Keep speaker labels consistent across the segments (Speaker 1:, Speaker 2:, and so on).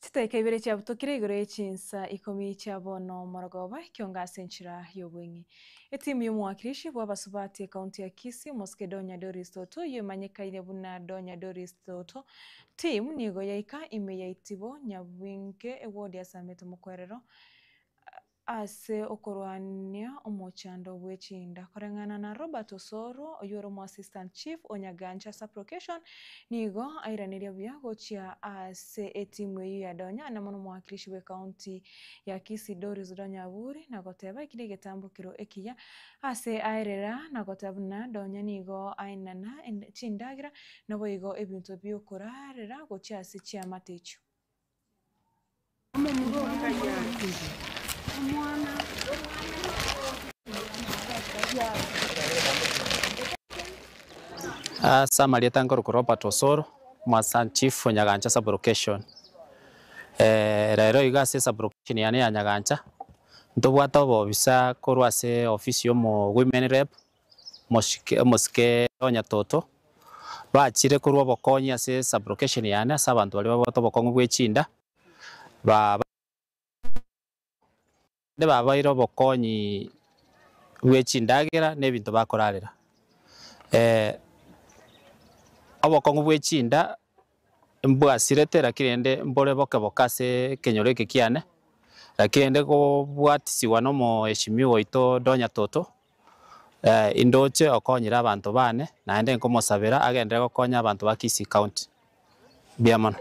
Speaker 1: Chidakika ibere chiabutokire igoro ye chinsa ikomi chia bono morogoba, ekionga ase enchera y'obweng'e. Etimu y'omowakilishi bw'abasubati ekaunti ya Kisii, omosike Donya Doris Toto, oyio emanyekaine buna Donya Doris Toto Team, nigo yaika ime ya Itibo, Nyabwinke, eward ya Samete Mokwerero, Ase okorwania omochando bwe chinda. Koreng'ana na Robert Osoro, oyio ore omoassistant chief o Nyagancha sub-location, nigo airaneria buya gochia ase etimu eyio ya Donya amo nomowakilishi bw'ecounty ya Kisii Doris Donya Aburi na goteba eki negetambokero ekiya ase aerera na goteba buna Donya nigo aenana chindagera naboigo ebinto biokorarera gochia ase chiamate echio.
Speaker 2: Ase amarieta nkorokwa Robert Osoro, Omoassistant Chief o Nyagancha Sub-location. Rero iga ase esub-location yane ya Nyagancha, ntobwate obobisa korwa ase ofisi ya omo women rep, Omosike omosike o Nyatoto, bachire korwa obokonyi ase sub-location yane ase abanto baria babwate obokong'u bwe chinda, ba bande babaire obokonyi bwe chindagera na ebinto bakorarera. Obokong'u bwe chinda mbwasirete lakini rende mbore boke boke ase ekenyoro eke kiane, lakini rende kobwatisiwa na omoheshimiwa oito Donya Toto, Indoche okonyire abanto baane, naende nkomosabera agenderere gokonya abanto ba Kisii County. Mbuya mono.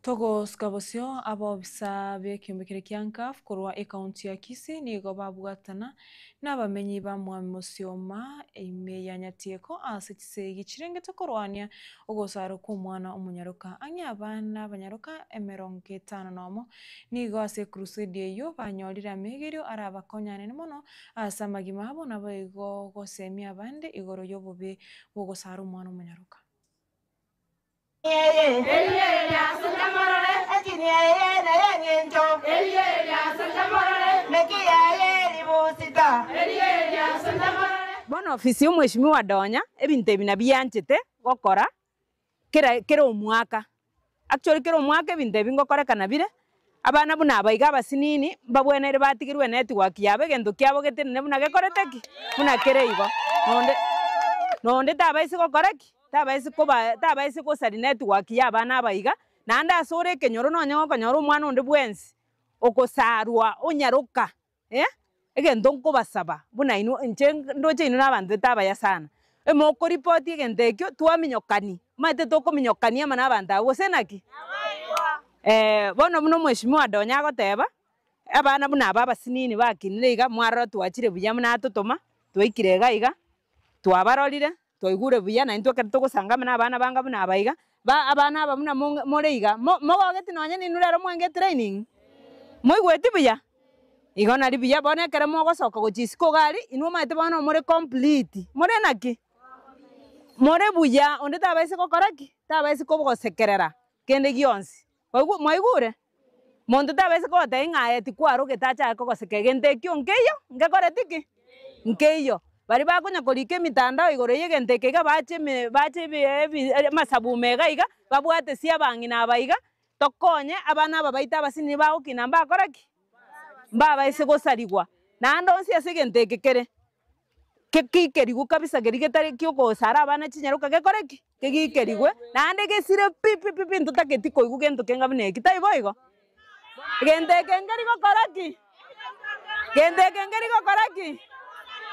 Speaker 1: Togosuka bosio, abaofisa b'ekeombe keria kia NCAF korwa ecounty ya Kisii nigo babwatana nabamenyi ba Mwami Mosioma ime ya Nyatieko ase chisegi chirengete korwania ogosarwa kw'omwana omonyaroka. Ang'e abana abanyaroka emerongo etano nomo nigo ase ecrusade eyio banyorire amegerio arabakonyane mono ase amagima abo naboigo gosemia abande igoro y'obobe bw'ogosara omwana omonyaroka.
Speaker 3: Bono ofisi y'omweshimiwa Donya ebinto ebi nabianchete gokora kera kera omwaka. Actually kera omwaka ebinto ebi ngokorekana bire, abana buna aba iga abasinini mbabweneire batigerwe enetwork yabo egento kiabo getenene buna gekorete ki? Buna kere igo. Nonde nonde tabaisi gokora ki? Tabaisi koba tabaisi gosaria network ya abana aba iga, naende ase ore ekenyoro nonye gokonyora omwana onde bwensi, okosarwa onyaroka eh, egento nkobasaba buna inwe inche ndoche inwe na abanto ete abaya sana, emokoripoti egento ekio twaminyokani, omanyete tokominyokania amo na abanto abwo gose naki? Bono buna omweshimiwa Donya agoteba, abana buna aba abasinini bakinire iga, mwarora twachire buya buna atotoma, twaikire iga iga, twabarorire, Twaigure buya, na intwe ekero togosanga amo nabana banga buna aba iga, ba abana aba buna monge more iga, mo mogogeti nonye ninwe rero mwenge etraining? Moigweti buya? Igo nari buya, bono ekero mogosoka gochia isiko iga aria, inwe omanyete bono more complete, more naki? More buya, onde tabaisa gokora ki? Tabaisa kogosekerera kende gionsi. Mwaigure? Mwaigure? Monto tabaisa kogotebia ng'a aye tikwarogete achake kogoseka egento ekio nkeiyo, ngekoreti ki? Nkeiyo. Baria bakonya korika emitandao igoro y'egento eke iga bache eme bache ebi ebi amasabume iga iga, babwate ase abang'ina aba iga, tokonye abana aba baito abasinini bagokina mbakore ki? Mbabaise gosarigwa. Naende onsi ase egento eke kere, kegikerigwe kabisa keria getari kiogosara abana chinyaroka gekore ki? Kegikerigwe, naende gesire pi pi pi pi ntotageti koigwa gento kenga buna eki, taibo igo? Gento eke nkeri gokora ki? Gento eke nkeri gokora ki?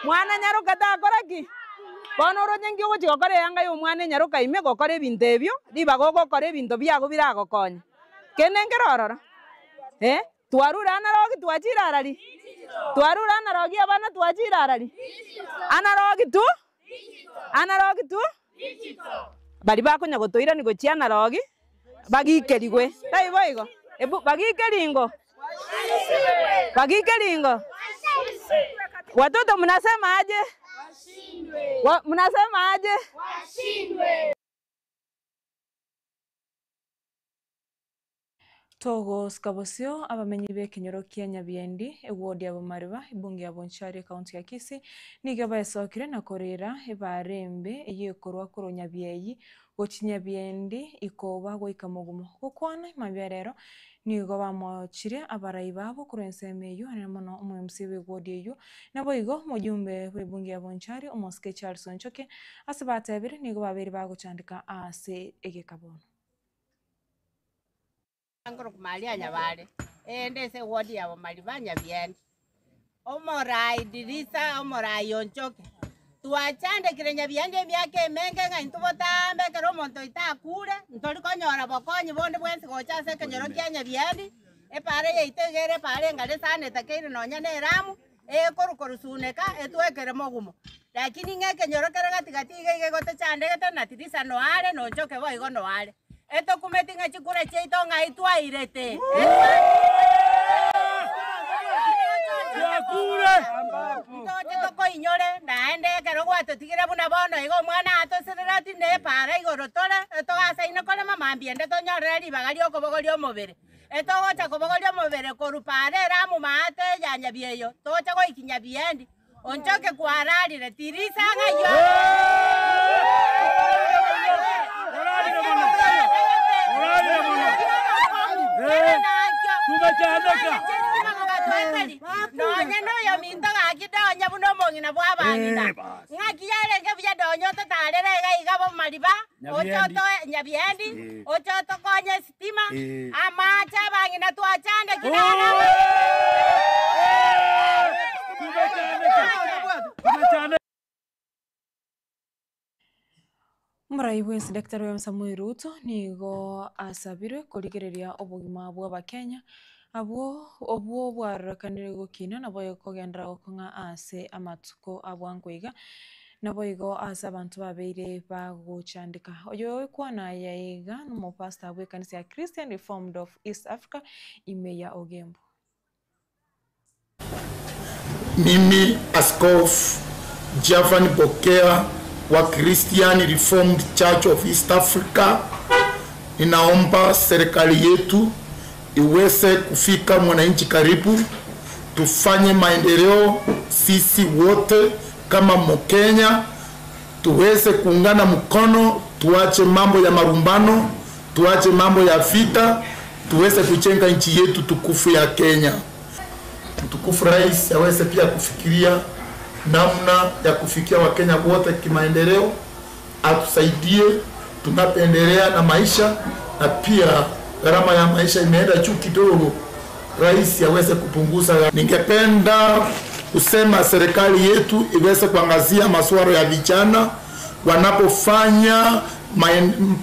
Speaker 3: Mwana nyaroka takora ki? Bono oroche nki ogochia gokora eyanga ya omwana enyaroka ime gokora ebinto ebio, ribaga ogokora ebinto biago biragokonye. Kende nkere ororo, eh. Twarure anarogi twachire arari? Twarure anarogi abana twachire arari? Anarogi tu? Anarogi tu? Baria bakonya gotoirania gochia anarogi, bagikerigwe. Taibo igo? Ebu bagikeringo? Bagikeringo? Watoto mnasema aje? Mnasema aje?
Speaker 1: Togosika bosio abamenyi b'ekenyoro kia Nyabiendi, eward ya Bomariba, ebunge ya Bonchari ecounty ya Kisii, nigo baesokire na korera ebara embe eyio ekorwa korwa Nyabieyi gochia Nyabiendi ikoba goika mogumo. Gokwana mambia rero nigo bamochire abarai babo korwa ensemo eyio anene mono omo MC bw'eward eyio, naboigo omojumbe bw'ebunge ya Bonchari omosike Charles Onchoke ase batebire nigo babeire bagochandeka ase egeka bono.
Speaker 4: Nkorokwa Maria Nyabare, ende ase eward ya Bomariba Nyabieni. Omorai Dirisa, omorai Onchoke, twachandekire Nyabieni emiaka emenge ng'a intwe botambe ekero omonto oito akure, ntori konyora bokonyi bonde bwensi gocha ase ekenyoro kia Nyabieni, epara yaito iga ere epara engare sana etakeire nonya na eramu, ekorwa korusuneka etwekere mogumo. Lakini ng'a ekenyoro kere gati gati iga iga igo tochandegete na Tirisa noare na Onchoke boigo noare. Etokumeti ng'a chikura chiaito ng'ai twairete. Ntoche tokoinyore naende ekero gwatotigire buna bono iga omwana atoserereti na epara igoro tore, togasaine korema mambia ende tonyorere ribaga riokobogoria omobere. Etogocha kobogoria omobere korwa paara ere amo maate ya nyabieyo, tocha goikia nyabiendi, onchoke kwararire, tirisa ng'ai Nonya noyominto gaki donya buna omong'ina bw'abang'ina. Ng'aki yarenge buya donya ototarere iga iga bomariba, oche otoe nyabiendi, oche otokonye Tima, amaache abang'ina twachandekire
Speaker 1: Omorai bwensi Daktari William Samoei Ruto nigo asabirwe korigereria obogima bw'Abakenya abwo obwo bwarorekanire gokina nabo ekogenderera gokong'a ase amatuko a bwango iga. Naboigo aase abanto babeire bagochandeka. Oyo oikwana aya iga nomopastor bw'ekanisa ya Christian Reformed of East Africa ime ya Ogembo.
Speaker 5: Mimi Askofu Javan Bokea wa Christian Reformed Church of East Africa, ninaomba serikali yetu iweze kufika mwananchi karibu, tufanye maendeleo sisi wote kama Mkenya, tuweze kuungana mkono, tuache mambo ya marumbano, tuache mambo ya vita, tuweze kujenga nchi yetu tukufu ya Kenya. Mtukufu Rais aweze pia kufikiria namna ya kufikia Wakenya wote kimaendeleo, atusaidie tunapoendelea na maisha, na pia gharama ya maisha imeenda juu kidogo, rais aweze kupunguza. Ningependa kusema serikali yetu iweze kuangazia masuala ya vijana wanapofanya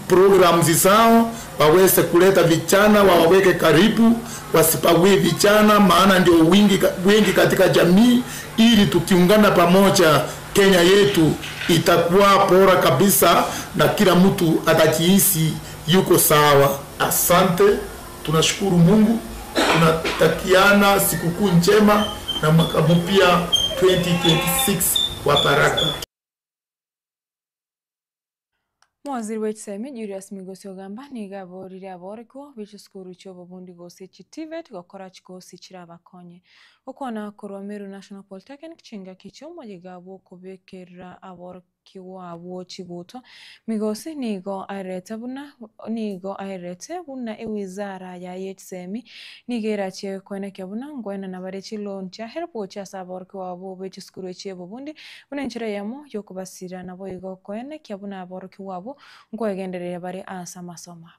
Speaker 5: programs zao, waweze kuleta vijana wawaweke karibu, wasibague vijana, maana ndio wingi, wingi katika jamii, ili tukiungana pamoja Kenya yetu itakuwa bora kabisa na kila mtu atajihisi yuko sawa. Asante, tunashukuru Mungu, tunatakiana sikukuu njema na mwaka mpya 2026 wa baraka.
Speaker 1: Omowaziri bw'echisemi Julius Migosi Ogamba nigo aborire aborokigwa be chisukuru chia obobundi gose chi TVET gokora chikosi chirabakonye. Gokwana korwa Meru National Polytechnic chingaki chi'omoyega bw'okobekerera aborokigwa abwo chigutwa, Migosi nigo aerete buna nigo aerete buna ewizara yaye y'echisemi nigo erachie koenekia buna nkoenana bare chiloan chia HELB gochia ase aborokigwa abwo be chisukuru echi obobundi buna enchera eyemo yokobasira naboigo koenekia buna aborokigwa abwo nkoegendereria bare ase amasomo abo.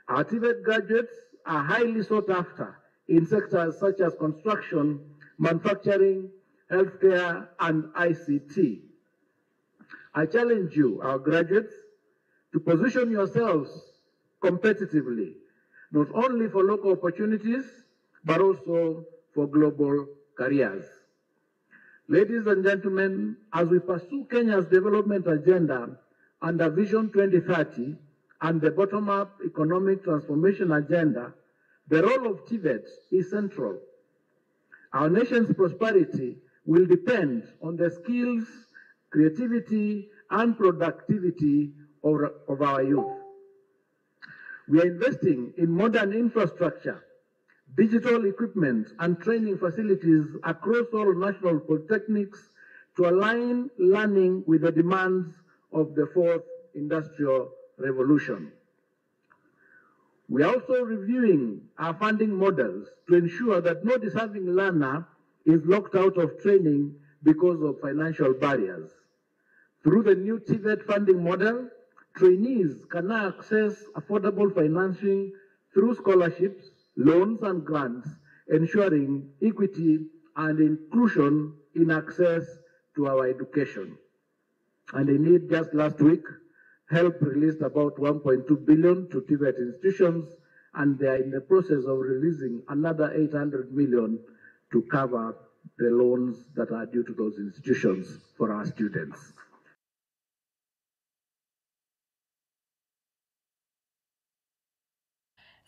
Speaker 6: Our TVET graduates are highly sought after in sectors such as construction, manufacturing, healthcare, and ICT. I challenge you, our graduates, to position yourselves competitively, not only for local opportunities, but also for global careers. Ladies and gentlemen, as we pursue Kenya's development agenda under Vision 2030 and the bottom-up economic transformation agenda, the role of TVET is central. Our nation's prosperity will depend on the skills, creativity, and productivity of, of our youth. We are investing in modern infrastructure, digital equipment, and training facilities across all national polytechnics to align learning with the demands of the fourth industrial revolution. We are also reviewing our funding models to ensure that no deserving learner is locked out of training because of financial barriers. Through the new TVET funding model, trainees can now access affordable financing through scholarships, loans, and grants, ensuring equity and inclusion in access to our education. And indeed, just last week, HELP released about 1.2 billion to TVET institutions, and they are in the process of releasing another 800 million to cover the loans that are due to those institutions for our students.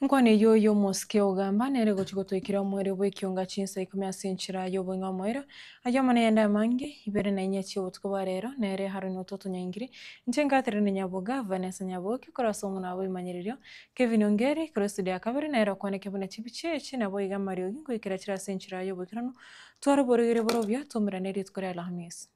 Speaker 1: Nkwana eyio y'omosike ogamba nere gochia gotoikera omoerio bw'ekionga chinsa ikomi ase enchera y'obong'e omoerio. Ayio amo nayende amange, ibere na inye chi'obotuko bwa rero, nere Haroni Ototo Nyaingiri, inche Catherine Nyaboga, Vanessa Nyaboke, korwa ase omona bw'ebimanyererio, Kevin Ongeri, korwa estudio ya kabere, nere okwaneke buna chibicha echi nabo iga amariogi ngoikera chire ase enchera y'oboikeranu. Tware oborwaire borobio, twaumerane rituko ria Alhamisi.